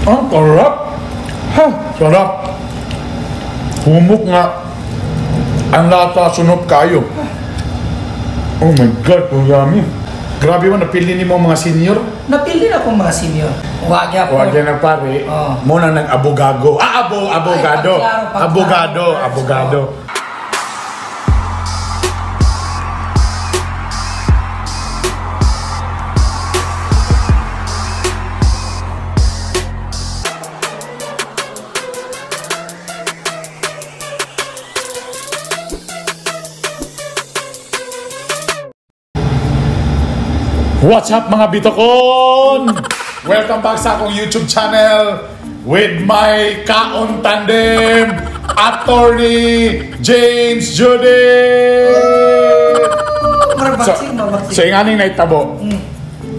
Ang sarap! Ha! Sarap! Humok nga. Ang lata sunod kayo. Oh my God, ang yummy. Grabe mo, napili ni mo mga senior. Napili na akong mga senior. Wa gyapon. Wag yan ang pare. Oh. Mo na nang abogago. Ah, abogado. Ay, pagklaro, pagklaro. Abogado, abogado. What's up, mga bitokon? Welcome back sa akong YouTube channel with my kaon tandem, Attorney James Judy! Murag So, boxing, mga boxing. so yung aning naitabo,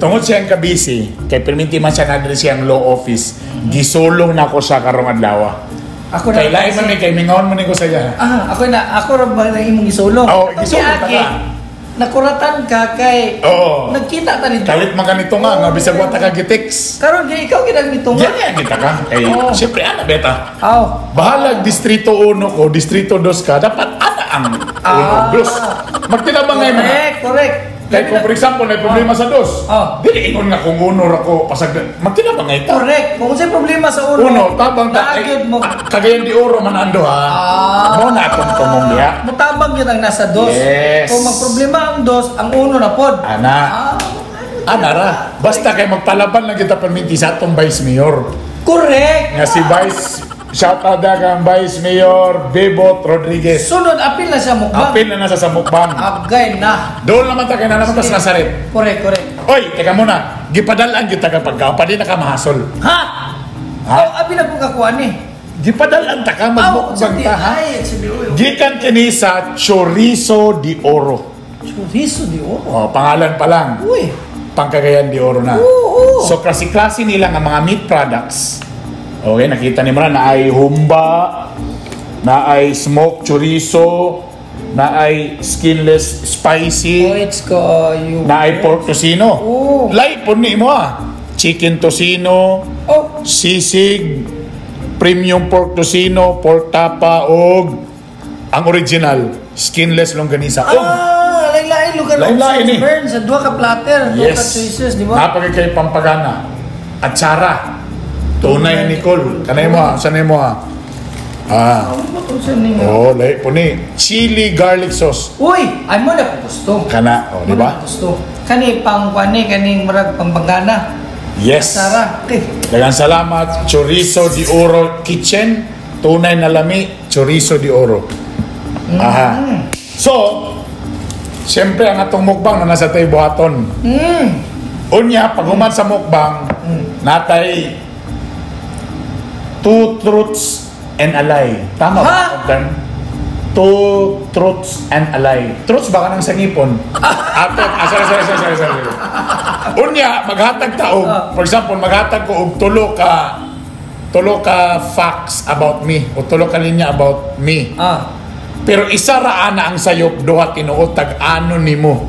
tungod siyang kabisi, kay perminti man siya na siyang law office, gisulong na ko siya karong adlaw. Ako na. Kay lain man ni, kay mingon man ni ko sa iya. Ah, ako na, ako ra ba na imong gisulong? Oo, Atong gisulong ta giagi, ka. nakuratan ka kay Oo. nagkita ta nito. Kalit man kanito nga, nga bisag wa ta ka gitix. Karon kay ikaw gid ang mitunga. Yan yan kita ka. Kay, Oo. siyempre, ana beta. Aw. Bahalag distrito 1 ko, distrito 2 ka, dapat ana ang 1 Ah. 2. Magtinabangay man. Correct, correct. Kay kung for example, may problema sa dos. Oh. Dili ingon nga kung uno ra ko pasag magtinabangay ta. Correct. Kung unsay problema sa uno, Uno, tabang ta. Naagyod mo. Cagayan de Oro man ando ha. Ah. Mo na atong tumong diha. Mutabang yun ang nasa dos. Yes. Kung magproblema ang dos, ang uno na pod. Ana. Ah, Ana ra. Basta kay magpalaban lang kita perminti sa atong vice mayor. correct. Nga si Vice, shout out na kang Vice Mayor Bebot Rodriguez. Sunod, apil na siya mukbang. Apil na nasa sa mukbang. Agay na. Doon naman ta kay na naman ta sa Nazaret. Correct, correct. Oy, teka muna. Gipadalan kita ka pagka pa di na ka mahasol. Ha? Ha? Oh, abi na ko kakuan ni. Gipadalan ta ka magmukbang ta ha. Ay, sige, uy. Gikan kini sa Chorizo de Oro. Chorizo di oro. Oh, pangalan pa lang. Uy. Pangkagayan de Oro na. Oo. So klase-klase nila nga mga meat products. Okay, nakita ni mo na ay humba, na ay smoked chorizo, na ay skinless spicy, Points ko you. na ay pork tocino. Oo. Light po ni mo ah. Chicken tocino, Oh, sisig, premium pork tocino, pork tapa, og ang original, skinless longganisa. Og ah, lain-lain lugar. Lain-lain eh. Burn sa duha ka platter, duha ka choices, di ba? Napagay kay Pampagana. Atsara. Tunay Nicole. Kanay mo ha. Sanay mo ha. Ah. Ano ba kung saan ninyo? Oh, lahi po ni. Chili garlic sauce. Uy, ay mo na ko gusto. Kana, oh, di Mo na ba? ko gusto. Kani pang kuan ni kaning murag pambanggana. Yes. Sara. Okay. Daghang salamat. Chorizo de Oro Kitchen. Tunay na lami, Chorizo de Oro. Aha. So, siyempre ang atong mukbang na nasa tayo buhaton. Unya, pag human sa mukbang, natay two truths and a lie. Tama ba? Ha? ang term? Two truths and a lie. Truths ba ka ng sangipon? Ato, ah, sorry, sorry, sorry, sorry, sorry. Unya, maghatag ta og, for example, maghatag ko og tulo ka facts about me o tulo ka linya about me. Ah. Pero isa ra ana ang sayop, duha tinuod tag-ano nimo.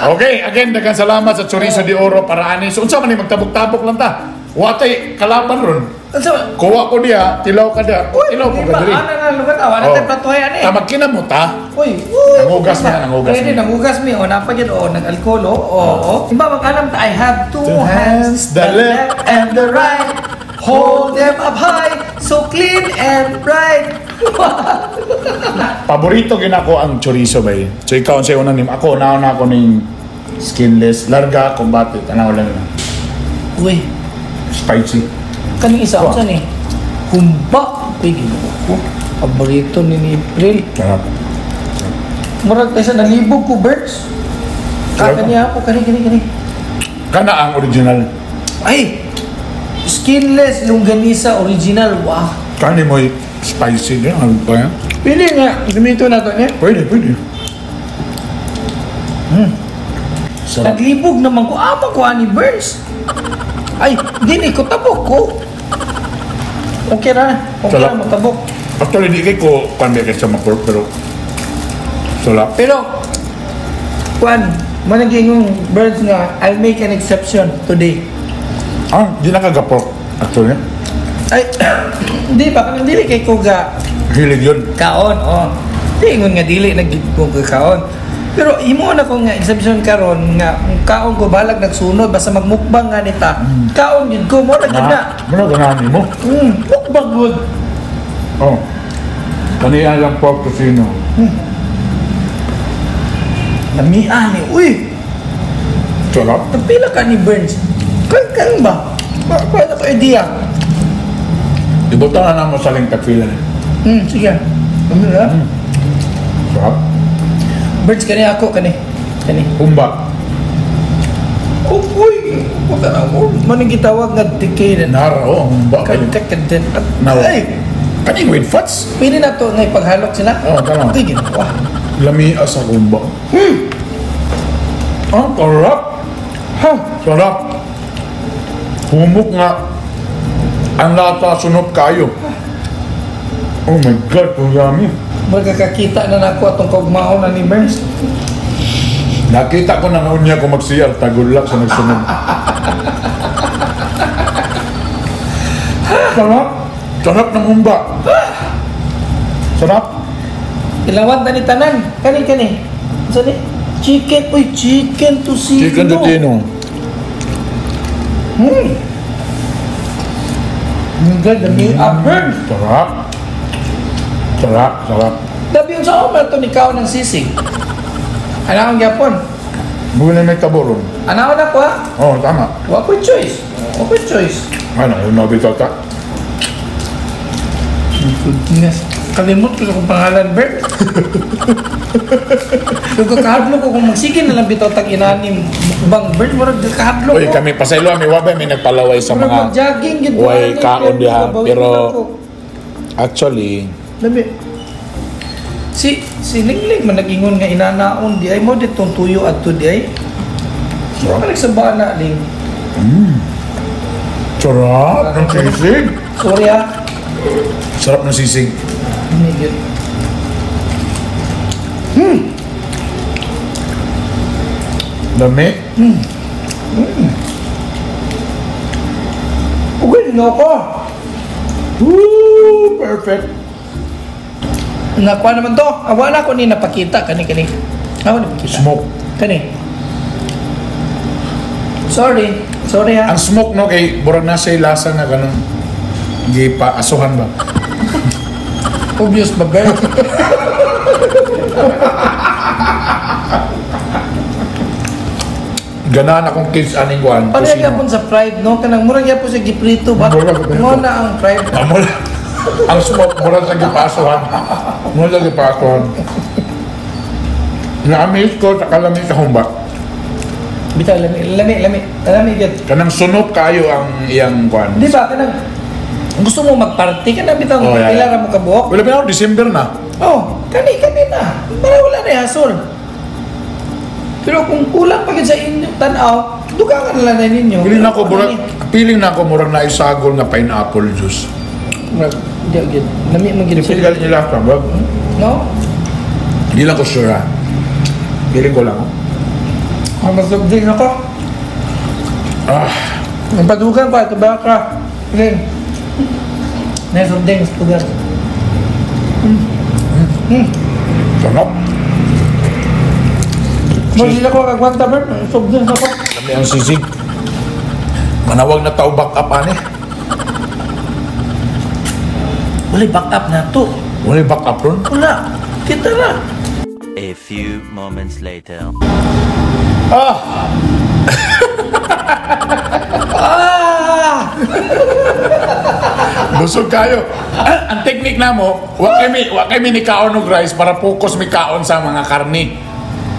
Okay, again daghang salamat sa Chorizo de Oro para ani. So unsa man ni magtabok-tabok lang ta. Watay kalaban ron. Unsa? Kuha ko diha, tilaw ka diha. Uy, Tilaw ko di ka ba? diri. Ana na lugar ta, wala Oh. tay platuhay ani. Tamag kinamo ta. Uy, uy. Nangugas mi, nangugas Pwede, mi. nangugas mi. O, napagid, o, nag-alcohol, o, o, o. Diba, mag-alam ta, I have two Two hands, hands, the left and the right. Hold them up high, so clean and bright. Paborito gid ako ang chorizo bay. So ikaw unsay una nim? Ako nauna ako ning skinless, larga, kumbate, tanaw lang na. Uy, Spicy. kaning isa, unsa ni? Humba. Uy, ginoo ko. Paborito ni April. Sarap. Murag tayo sa nalibog ko, Berts. Sarap. Kani ako, kani, kani, kani. Kana ang original. Ay! Skinless longganisa original. Wow. Kani mo spicy din ano ba yan? Pili nga, gamitin na to niya. Pwede, pwede. Sarap. Naglibog naman ko. Ama ko, ani Burns. Ay, dili ko tabok ko. Okay ra. Okay Sarap. ra, matabok. Actually, di kay ko kami kay sa pork pero sarap. Pero, Juan, managing yung birds nga, I'll make an exception today. Ah, di na kagapork. Actually, Ay, di ba? Kanang dili kay ko ga hilig yun. Kaon, oh. Di ingon nga dili na gid ko ga kaon. Pero imo na ko nga exception karon nga kung kaon ko balag nagsunod basta magmukbang nga nita. Kaon gid ko mo na gid na. Muna ganahan mo. Mukbang gud. Oh. Kaniya lang pork tocino. Lamia ni. Uy, Sarap. pila ka ni Burns. Kay kan ba? Pa na ko idea. Ibutang na namo sa ling tagpila ni. Sige. Ano na? Sarap. Burns, kani ako kani. Kani. Humba. Oh, uy, puta na mo. Maning gitawag nga decay na. Nara, oh, humba. Katek din. Nara. Ay, Kaning with fats. pwede na to nga ipaghalok sila. Oo, tama. Uy, ginawa. Lami sa humba. Ang sarap. Ha? Sarap. Humok nga. Ang lata sunod kayo. Oh my God, ang yummy. Magkakakita na nako atong kaugmaon na ni Burns. Nakita ko na nga unya ko mag-CR, tagulak sa nagsunod. Sarap. Sarap ng humba. Sarap. Ilawan ta ni tanan. Kani kani. Unsa ni? Chicken, uy, chicken tocino. Chicken tocino. Ang ganda ni Burns. Sarap. Sarap, sarap. Dabi yung sa man to ni kaon ng sisig. Ana ang gyapon. Muna may taboron. Ana na ko ha. Oo, oh, tama. Wa ko choice. Wa ko choice. Ano, yung nabitaw ta. Goodness. Kalimot ko sa akong pangalan, Bert. Kung kakahadlok ko, kung magsige na lang bitaw tag inanim, mukbang, Bert, murag kakahadlok Uy, ko. kami pasaylo, mi wabay may nagpalaway sa Murag mga mag-jogging, gid way ko, kaon pero diha. babawi Pero ko. actually, Labi. Si Lingling man nag-ingon nga inanaon di ay mo ditong tuyo adto di ay. Sarap. Balik sa bana, Ling. Sarap ng sisig. Sorry ah. Sarap ng sisig. Hindi. Dami. Ugay, no ko. Woo! Perfect. Nakuha naman to. Ah, wala ko ni napakita. Kani, kani. Ako napakita. Smoke. Kani. Sorry. Sorry ha. Ang smoke no kay burag na siya lasa nga ganun gipa asuhan ba. Obvious ba, Bert? Ganahan akong kids aning kuan. Pareha tocino. gyapon sa fried, no? Kanang murag gyapon sa giprito ba? Murag gyapon. Mo na ang fried. Ah, ang smoke mura sa gipaasuhan. Mura sa gipaasuhan. Na-amaze ko sa kalami sa humba. Bitaw, lami, lami, lami. Lami gyud. Kanang sunod kayo ang iyang kuan. Di ba kanang gusto mo magparty ka na bitaw, Oh, yeah, pila yeah. ra mo kabuok. Wala pa ako, December na. Oh, kani kani na. Para wala na hasol. Pero kung kulang pa gyud sa inyong tan-aw, dugangan na lang na ninyo. Feeling na ako murag feeling na ako murag naisagol nga pineapple juice. Murag, di gyud. Lami man gyud Feel siya. galing nila ka, bro. No? Hindi lang ko sure ah. Feeling ko lang. Ang masog din ako. Ah, Ang padugan ko, ito baka. Rin. Nasog din, tugan. Sarap. Magila ko kagwanta, Bert. Soft drinks ako. Lami ang sisig. Manawag na tao back up ani. Wala back up na to. Wala back up ron. Wala. Kita na. A few moments later. Ah! Ah! Busog kayo. Ah, ang technique na mo, wa kay mi ni kaon og rice para focus mi kaon sa mga karni.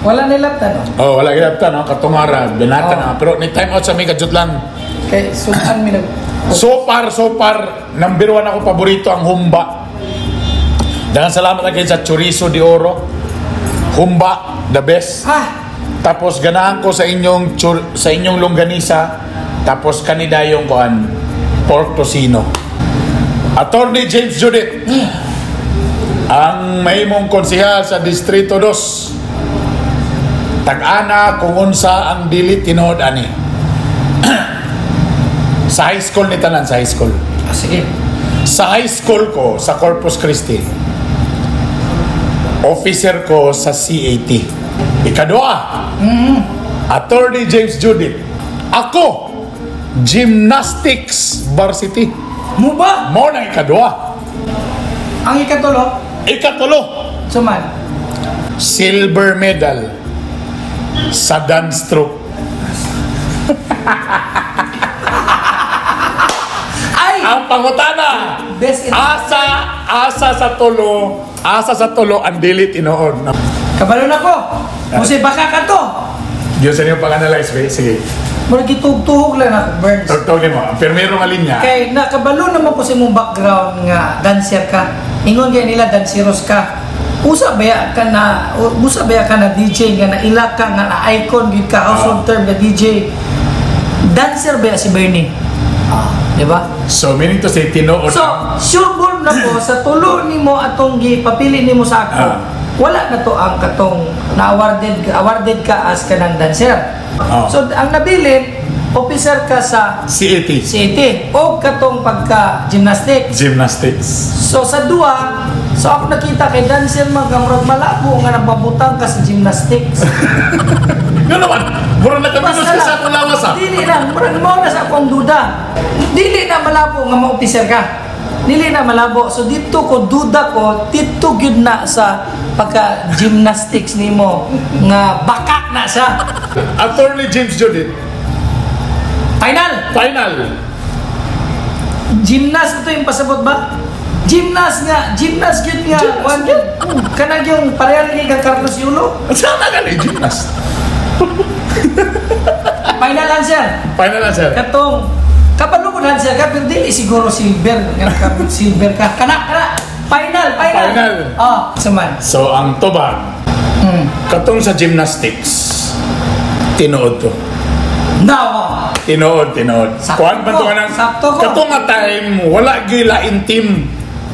Wala nilap no? Oh, wala gilapta no, katungara, binata Oh. na. Pero ni time out sa mi kajut lang. Kay sudan mi nag. So far, number one ako paborito ang humba. Daghang salamat again sa Chorizo de Oro. Humba, the best. Ah! Tapos ganahan ko sa inyong longganisa. Tapos kanidayong kuan pork tocino. Attorney James Judith, ang mahimong konsehal sa Distrito 2. Tag-ana kung unsa ang dili tinuod ani. Sa high school ni tanan, sa high school. Ah, sige. Sa high school ko, sa Corpus Christi, officer ko sa CAT. Ikaduha, Attorney James Judith. Ako, gymnastics varsity. Mo ba? Mo na ikaduha. Ang ikatulo, Ikatulo, suman. Silver medal sa dance troupe. Ay! Ang pangutana, Best in asa sa tulo ang dili tinuod. Kabalo na ko. Kasi baka ka to. Diyos sa inyo pag-analyze, be. Sige. Murag gitugtuhog lang ako, Burns. Tugtog mo. Ang pirmero nga linya. Kay nakabalo naman ko sa imong background nga dancer ka. Ingon kay nila danceros ka. Usa baya ka na DJ nga na ila ka nga na icon gyud ka, household term nga DJ. Dancer baya si Bernie? Ah, di ba? So, meaning to say, tinuod. So, sure ball na ko sa tulo nimo atong gipapili nimo sa ako. Wala na to ang katong na awarded awarded ka as kanang dancer. So ang nabilin, officer ka sa CAT. City o katong pagka gymnastics. Gymnastics. So sa duha, so ako nakita kay dancer man ka, murag malabo nga nababutang ka sa gymnastics. Yun naman, mura na kami Basta ka sa akong lawas ah. Dili na, murag mao na sa akong duda. Dili na malabo nga ma-officer ka. Dili na malabo. So dito ko duda ko, dito gyud na sa pagka gymnastics nimo nga bakak na siya. Attorney James Judith, Final. Final. Gymnast ito yung pasabot ba? Gymnast nga, gymnast gyud nga. Gymnast. One gyud. Kanang yung pareha ni kang Carlos Yulo. Saan na gali gymnast? Final answer. Final answer. Katong kabalo ko dancer ka pero dili siguro silver nga silver ka. Kana kana final, final. Final. Oh, saman. So, ang tubag, katong sa gymnastics, tinuod to. Now. Tinuod, tinuod. Sakto Kuan ba ko, to nga sakto ko. Katong nga time, wala gyud lain team.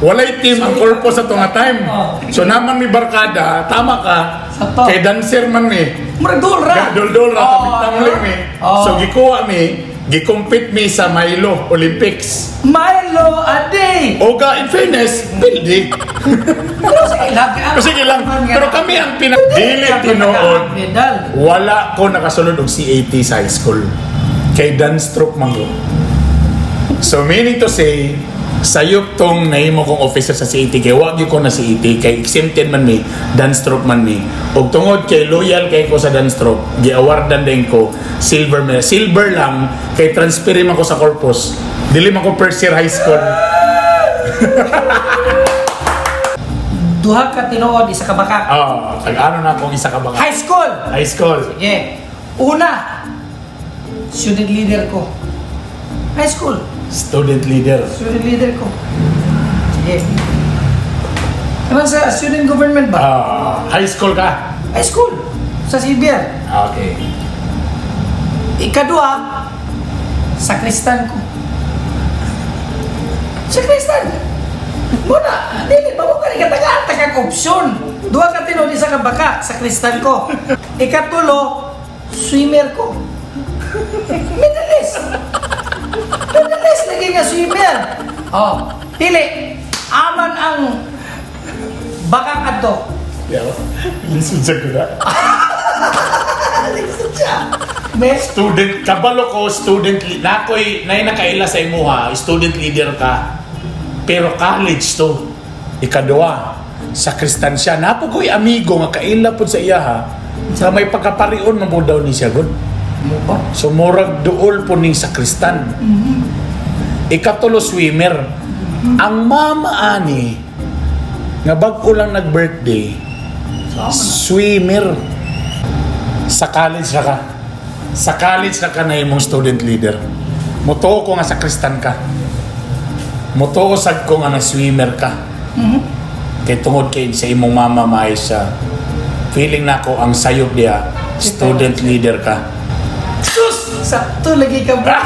Walay team ang korpos sa nga time. Oh. So naman mi barkada, tama ka. Sakto. Kay dancer man mi. Murag dul ra. Dol-dol ra, Oh, tapik mi. Oh. So gikuha mi, gikompete mi sa Milo Olympics. Milo a day. Oga, in fairness, pildi. Pero sige lang. Pero sige lang. Pero kami ang pina... Dili tinuod. Medal. Wala ko nakasulod og CAT sa high school. Kay dance troupe man ko. So meaning to say, sayop tong nahimo kong officer sa CAT kay wa gyud ko na CAT kay exempted man mi, dance troupe man mi. Og tungod kay loyal kay ko sa dance troupe, gi-awardan din ko silver medal. Silver lang kay transfer man ko sa corpus. Dili man ko first year high school. Duha ka tinuod, isa ka bakak. Ah, tag-ano na akong isa ka baka. High school. High school. Sige. Una, student leader ko. High school. Student leader. Student leader ko. Sige. Ano sa student government ba? Ah, high school ka? High school. Sa CBR. Okay. Ikadua, sakristan ko. Sakristan. Muna, dili ba mo ka ni katagaan kag opsyon. Duha ka tinuod, isa ka baka, sakristan ko. Ikatulo, swimmer ko. Medalist. Medalist lagi nga swimmer. Oh, pili. Aman ang bakang adto. Yeah. Lisod sa kuda. Lisod siya. Be? Student, kabalo ko, student, nakoy, nay nakaila sa imuha, student leader ka. Pero college to. Ikaduha, sa Kristansya, napo ko'y amigo nga kaila pod sa iya ha. Sa may pagkaparion man po daw ni siya gud. Mo ba? So murag duol po ning sakristan. Ikatulo, swimmer. Ang mama ani nga bag-o lang nag-birthday, swimmer. Sa college na ka. Sa college na ka na imong student leader. Mutuo ko nga sakristan ka. Mutuo sad ko nga na swimmer ka. Kay tungod kay sa imong mama maayos siya. Feeling nako ang sayop diya, student leader ka. Sus! Sakto lagi ka ba?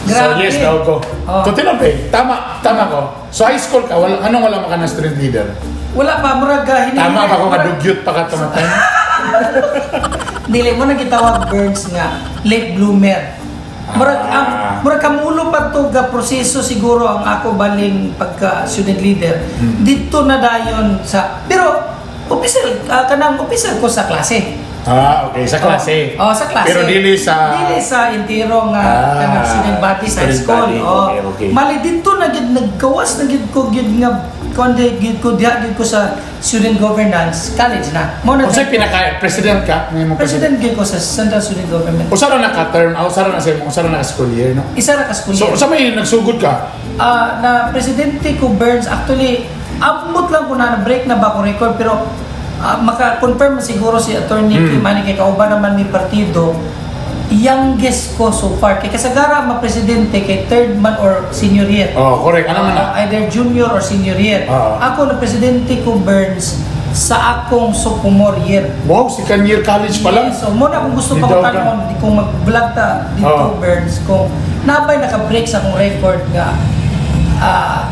So Grabe. yes daw ko. Oh. So tinabi, tama, tama ko. So high school ka, wala, anong wala maka na student leader? Wala pa, murag Tama ba ko nga murag- dugyot pa ka tumatay? Dili mo na gitawag, Burns, nga late bloomer. Murag ang murag kamulo pa to ga proseso siguro ang ako baling pagka student leader. Dito na dayon sa, pero official, kanang official ko sa klase. Ah, okay. Sa klase. Oh, sa klase. Pero dili sa Dili sa entero nga kanang student body sa high student school. body. Oh. Okay. Mali dito na gid nagkawas na gid ko gid nga kundi gid ko diha gid ko sa student governance college na. Mo na Unsay pinaka president ka? Ngayon mo? President gid ko sa Central Student Government. Usa ra na ka term, ah, usa ra na sa imong, usa ra na ka school year, no? Isa ra ka school So year. usa may nagsugod ka? Ah, na presidente ko, Burns, actually amot lang ko na na break na ba ko record, pero maka-confirm siguro si Attorney Kimani kay kauban naman ni partido, youngest ko so far kay kasagara ma-presidente kay third man or senior year. Oh, correct. Ano man na? Either junior or senior year. Ako na presidente ko, Burns, sa akong sophomore year. Wow, second year college pa lang. Yes, so mo na kung gusto Dito pa ka. ko di kung mag-vlog ta dito, Burns, kung nabay naka-break sa akong record nga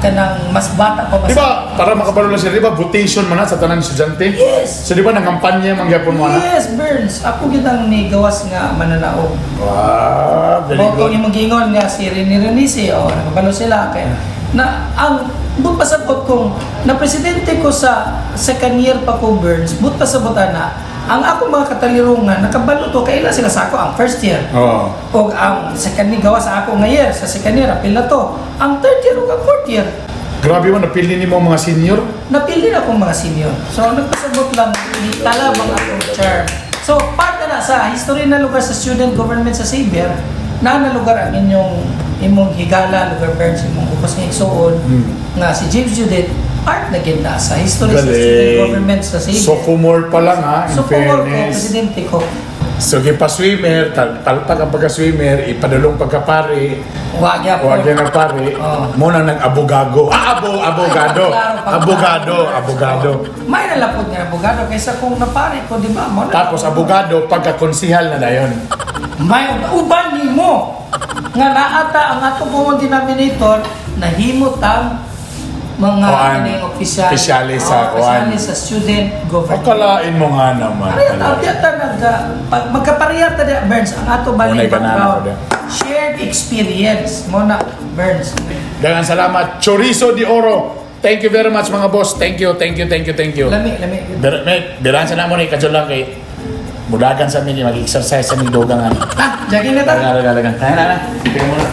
kanang mas bata pa ba Di ba, para makabalo lang siya, di ba, votation man na sa tanan estudyante? Yes. So di ba, nangampanya man gyapon mo na? Yes, Burns. Ako gyud ang nigawas nga mananaog. Wow, very Mo good. kung imong giingon nga si Rene Renise, oh, nakabalo sila kay na ang but pasabot kung na presidente ko sa second year pa ko, Burns, but pasabot ana ang ako mga katalirungan nakabalo to kaila sila sa ako ang first year. O ang second ni gawas sa ako nga year, sa second year apil na to. Ang third year ug ang fourth year. Grabe mo, napili ni mo mga senior. Napili na akong mga senior. So nagpasabot lang ni talabang akong charm. So part na na sa history na lugar sa student government sa Xavier, na lugar ang inyong imong higala lugar, Burns, imong ubos nga igsuon nga si James Judith, part na gid na sa history sa student Galing. Government sa Xavier. Sophomore pa lang ha, in Sophomore ko, fairness. Presidente ko. So, gipa-swimmer, palpak ang pagka-swimmer, ipadulong pagkapari, Wag ya po. wag yan ang pari, mo nang nag-abogago. Ah, abogado. Klaro pa. Abogado, abogado. May nalapod nga abogado kaysa kung napare ko, di ba? Mo na- Tapos abogado, pagka-konsihal na dayon. May uban nimo nga naata ang atong common denominator, nahimot ang mga Kuan, kining opisyal opisyalis sa oh, kuan. Opisyalis sa student government. Akalain mo nga naman. Pareha ta, ta nag pag magkapareha ta di, Burns, ang ato baling Unay ka na, background. ako di. Shared experience mo na, Burns. Daghang salamat. Chorizo de Oro. Thank you very much, mga boss. Thank you, thank you, thank you, thank you. Lami, lami. Birahan sa namo ni kadyo lang kay mudagan sa mi, mag-exercise sa mi dugangan. Ah, jogging na ta. Dagan, dagan, dagan. Kaya na na. Tingnan mo na.